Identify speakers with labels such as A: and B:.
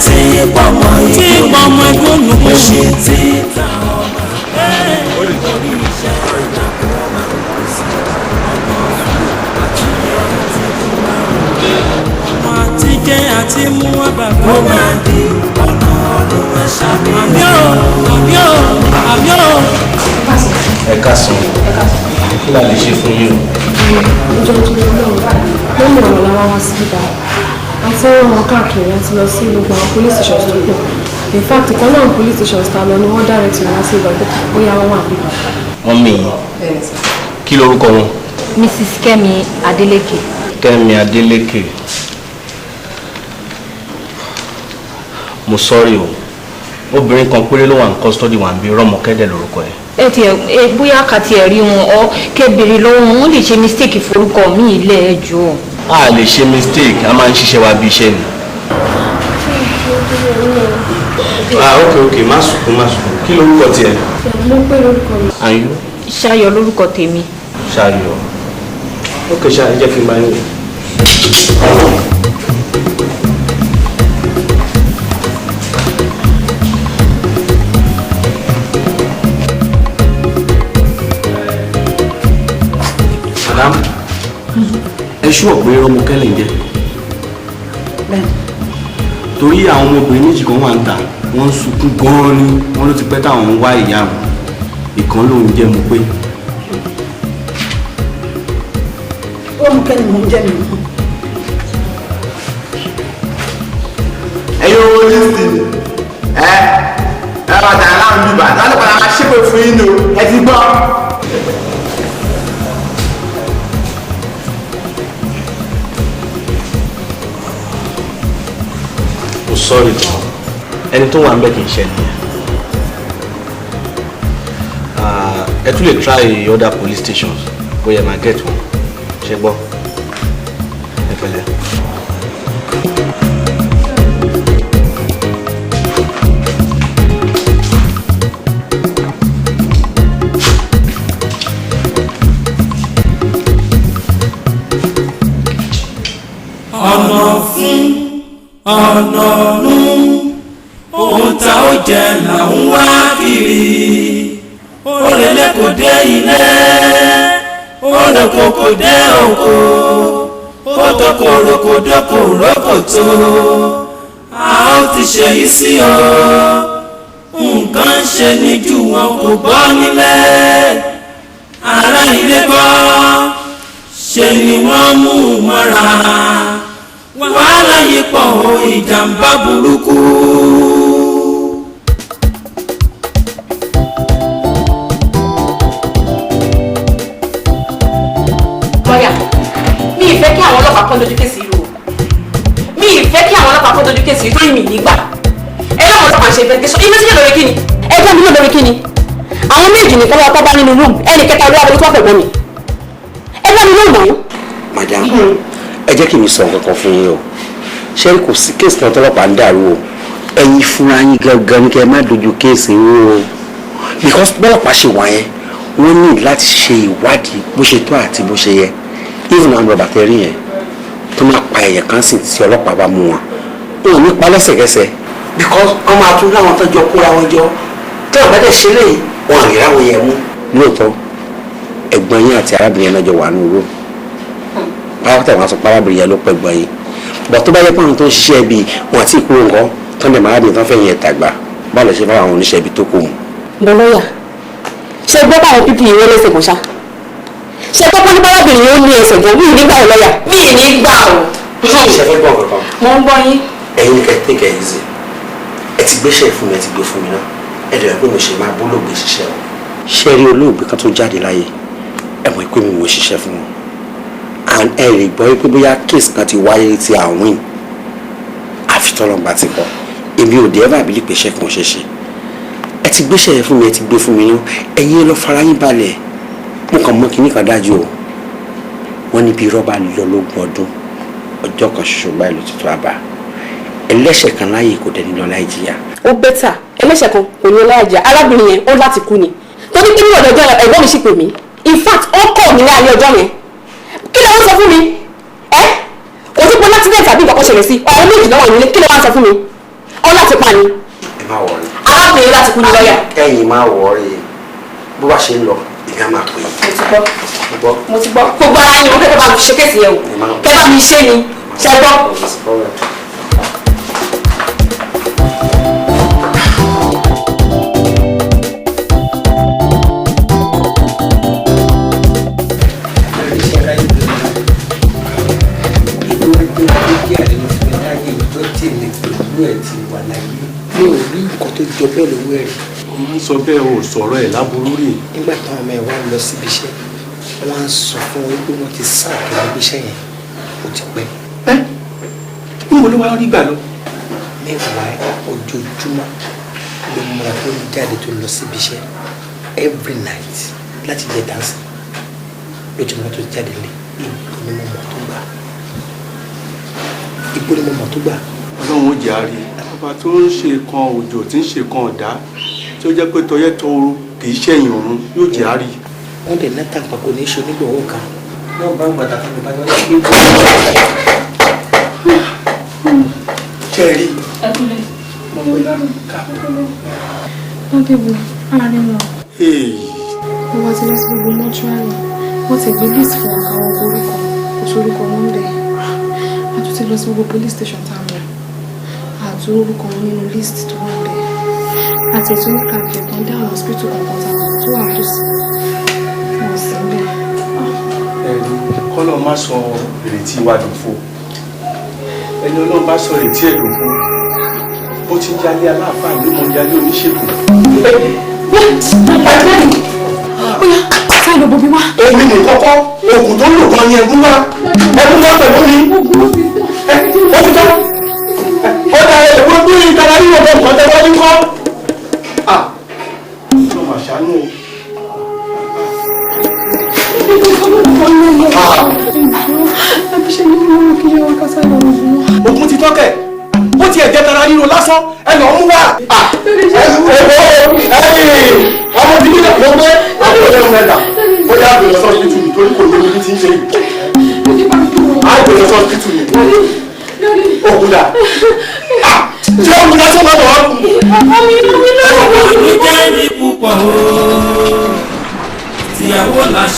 A: tí pọ̀mọ́ ìgbónú òṣì tí ta ọmọ orí iṣẹ́ ìdàpọ̀ máa ń kú sí ọmọ àti àti àti jẹ́ àti mú wá bàbá. Ó máa di ọ̀nà ọdún ẹ̀ṣá mi. Àmì ò, àmì ò, àmì ò.
B: Ẹ káàsán, kí la lè ṣe fún yín o?
C: Ìjọ tó lọ lọ́wọ́ lọ́mọ ọ̀rọ̀ làwọn wá sí ibà àti rán wọn káàkiri àti lọ sí gbogbo àwọn police stations tó pọ̀. In fact, ìkan náà police stations ta lọ ni wọ́n direct wọn wá sí ibà pé bóyá wọ́n wà níbí.
B: Mummy yín, kí lorúkọ wọn?
D: Mrs. Kẹ́mi Adeleke.
B: Kẹ́mi Adeleke. Mo sorry o, obìnrin kan péré ló wà ní custody wà ń bí Rọ́mọkẹ́dẹ̀ lórúkọ ẹ̀.
D: Ẹ tiẹ̀ ẹ bóyá ká tiẹ̀ rí wọn ọ kébèrè lọ́wọ́ wọn, wọ́n lè ṣe mistake forúkọ mi ilé ẹ jọ.
B: A lè ṣe mistake, a máa ń ṣiṣẹ́ wa bí iṣẹ́ ni. Ah, ok, má sunkún, má sunkún. Kí lorúkọ tiẹ̀?
C: Mo pé lórúkọ mi.
B: And you?
D: Ṣayọ̀ lórúkọ tèmi.
B: Ṣayọ̀. Ok, Ṣayọ̀, jẹ́ kí n bá yín wò. Madam, ẹ ṣúọ̀ pé Rọ́mọkẹ́ lè ń jẹ́? Torí àwọn ọmọbìnrin méjì kan wà ń tà, wọ́n ń sunkún gan-an ni, wọ́n ló ti pẹ́ táwọn ń wá ìyá wọn. Ìkan lòun jẹ́ mo pé.
E: Rọ́mọkẹ́ ni mò ń jẹ́ mi.
F: Ẹ̀yin owó lísì ẹ ẹ bá dà láàmú bíbà láti padà máa ṣépè fún yín ni o, ẹ ti gbọ́.
B: Mo sọ́ọ̀rì gan, ẹni tó wà ń bẹ̀ kì í ṣe nìyẹn. Ẹ tún lè try other police stations bóyá ẹ máa get wọn. Ṣe gbọ́, ẹ pẹ̀lẹ́.
A: Ọ̀nà fún ọ̀nà nù, ohun tá ó jẹ là ń wá kiri. Òrèlé kò dé ilé, òrèkò kò dé oko, kótókò roko dóko rókò tó. A ó ti ṣe yìí sí o, nǹkan ń ṣe ní jù wọn kò gbọ́ nílé. Ará ilé gbọ́, ṣe ni wọ́n mú un mọ́ra. Wàhálà yìí pọ̀ o, ìjàmbá burúkú.
G: Lọ́yà, mi ì fẹ́ kí àwọn ọlọ́pàá kan dojú case yìí o. Mi ì fẹ́ kí àwọn ọlọ́pàá kan dojú case yìí torí mi nígbà. Ẹ lọ́wọ́ ọlọ́pàá ṣe investigation. Investigation lórí kíni? Ẹgbẹ́ mi náà lórí kíni? Àwọn méjì nìkan lọ́wọ́ bá nínú room. Ẹnì kẹta ló wà wọlé tó wà pẹ̀lú mi. Ẹgbẹ́ mi ló mọ̀ ọ́n.
H: Madam, ẹ jẹ́ kí mi sọ nǹkan kan fún yín o. Ṣé kò sí case náà tọ́lọ́pàá ń dàrú o? Ẹ̀yin fúnra yín gangan ní kẹ́ ẹ má dojú case rú o. Because bọ́lọ́pàá ṣe wà yẹn, wọ́n ní láti ṣe ìwádìí bó ṣe tó àti bó ṣe yẹ. Even àwọn rọ̀bà tẹ rí yẹn tó máa pa ẹ̀yẹ̀ kan sì tí ọlọ́pàá bá mú wọn, wọn ò ní pa lẹ́sẹ̀kẹsẹ̀. Because wọ́n máa tún láwọn tó jọ kóra wọn jọ, tí wọ́n bá dẹ̀ ṣe léyìí, wọn à lè ráwọn yẹn mú. Lóòótọ́, ẹ̀gbọ́n yín àti arábìnrin yẹn náà jọ wà ní òru pátá, wọn sọ pé arábìnrin yẹn ló pẹ́ gbọ́n yín bọ̀. Tó bá yẹ pé àwọn tó ń ṣiṣẹ́ ibi wọn àti ìkúrò nǹkan tó ń dẹ̀ máa tó ń fẹ́ yẹn tàgbà, báwo lè ṣe fáwọn àwọn oníṣẹ́ ibi tó kù mú?
G: Bọ́ lọ́yà, ṣé gbọ́ báwọn pípì yìí wọ́n lẹ́sẹ̀ kan ṣá? Ṣé gbọ́ pé ní bárábìnrin yìí ó ní ẹsẹ̀ gan? Mi ì ní gbà ọ́ lọ́yà, mi ì ní gbà ọ́.
H: Ṣe fẹ́ gbọ́ nǹkan kan?
G: Mo ń gbọ́ yín.
H: Ẹ̀yin kẹ́ take it easy. Ẹ ti gbéṣẹ́ fún mi, ẹ ti gbé fún mi náà, ẹ dẹ̀ pé mo ṣe máa bólóògbé ṣiṣẹ́ o. Ṣé rí olóògbé kan tó jáde láyé, ẹ mọ̀ pé mi ò ṣiṣẹ́ fún wọn, and ẹ lè gbọ́ pé bóyá case kan ti wáyé tí a win, àfi tọ́lọ́gbà ti kọ́. Èmi ò dé ẹ́ bàbí lè pèsè kan ṣe ṣe. Ẹ ti gbéṣẹ́ yẹn fún mi, ẹ ti gbé fún mi náà, ẹ̀yin ẹ lọ fara yín balẹ̀. Mo kàn mọ́ kinní kan dájú o, wọ́n ní bí rọ́bà lọ lógún ọdún, ọjọ́ kan ṣoṣo báyìí ló ti tó àbá. Ẹlẹ́ṣẹ̀ kan láàyè kò dẹni lọ láì jìyà.
G: Ó better, ẹlẹ́ṣẹ̀ kan kò ní ọlájà, arábìnrin yẹn ó láti kú ni. Torí kí ní ọ̀dọ̀ ọjọ́ ẹ̀gbọ́n mi sì pè mí. In fact, ó kọ̀ mí ní alẹ́ ọjọ́ yẹn. Kí ló ń sọ fún mi? Ẹ kò sí pé accident tàbí nǹkan kan ṣẹlẹ̀ sí ọ̀rọ̀ méjì lọ́wọ́ nílé. Kí ló wá ń sọ fún mi? Ọ láti pa ni.
H: Ẹ má worry.
G: Arákùnrin láti kú ni lọ́ọ̀yà.
H: Ẹ̀yin má worry, bó bá ṣe ń lọ ìyá máa pè é.
G: Mo ti gbọ́.
H: Gbọ́.
G: Mo ti gbọ́. Gbogbo ara yín mo fẹ́ kẹ́ bá mi ṣe case yẹn o. Kẹ́ bá mi ṣe ni. Ṣé gbọ́?
I: Mi ò rí nǹkan tó jọ bẹ́ẹ̀ lọ́wọ́ ẹ̀ rí.
B: O máa ń sọ bẹ́ẹ̀, o sọ̀rọ̀ ẹ̀ láburú rí.
I: Nígbà táwọn ọmọ ẹ̀ wá lọ síbi iṣẹ́, wọ́n á sọ fún wọn pé wọ́n ti sáàkì níbi iṣẹ́ yẹn, ó ti pẹ́.
B: Ẹ níbo ló wá rí gbà lọ?
I: Mẹ́wàá ojoojúmọ́ ló múra tó ń jáde tó lọ síbi iṣẹ́ every night láti jẹ dáńsì lójúmọ́ tó jáde lé. Ibo ni mo mọ̀ tó gbà? Ibo ni mo mọ̀ tó gbà?
B: Ọlọ́run ó jẹ́ àárí ọba tó ń ṣe kan òjò tí ń ṣe kan ọ̀dá tí ó jẹ́ pé tọyẹ́ tọoru kì í ṣẹ̀yìn òun yóò jẹ́ àárí.
I: Wọ́n dẹ̀ náà tàǹpà kò ní í ṣe onígbọ̀wọ́ kan. Wọ́n bá ń gbàdá fún mi bá wọ́n ṣe gbé.
B: Ṣé ẹ rí?
C: Wọ́n dìbò àárín wọn. Mo wá ti lọ sí gbogbo mọ́ṣúárì, wọ́n ti gbé list fún àwọn orúkọ, kò sórúkọ wọn bẹ́ẹ̀. A tún ti lọ sí gbogbo police station tá a mọ̀, àti orúkọ wọn nínú list tó wà bẹ́ẹ̀. Àti ètò káàkiri kan dé àwọn hospital kankan tá a mọ̀ tó wà lọ́sí wọn sí bẹ́ẹ̀.
B: Ẹni kọ́lọ́ má sọ ìrètí wa dòfo, ẹni ọlọ́run bá sọ ìrètí ẹ̀ dòfo, bó ti ń jalè aláàfáà ló mọ jalè oníṣègùn.
C: Ó yá, sáà lọ bomi wá.
B: Omi ní kọ́kọ́, oògùn tó ń lò kan ní ẹ̀gún wá, ẹ̀gún wá pẹ̀lú mi. Ó ti tán. Ó dà ẹ̀gbọ́n bí ìtara yíyọ bọ̀ nǹkan tẹ́ wọ́n ní kọ́. Ọlọ́run mà ṣàánú o. Ogun ti tọ́kẹ̀, ó tiẹ̀ jẹ́ tara ríro lásán, ẹ lọ́ọ́ mú wá. Ọmọ tí nílẹ̀ ló gbé àbúrò lẹ́nu mẹ́ta, ó yá àgbẹ̀ lọ sọ́ọ́sì tù torí kò ní ibi tí ń ṣe yìí. Àgbẹ̀ lọ sọ́ọ́sì tù ní. Ògùn dà. Ṣé ògùn dà sọ́kọ̀ bọ̀?
A: Ìbànújẹ́ ní púpọ̀ o, tíyàwó la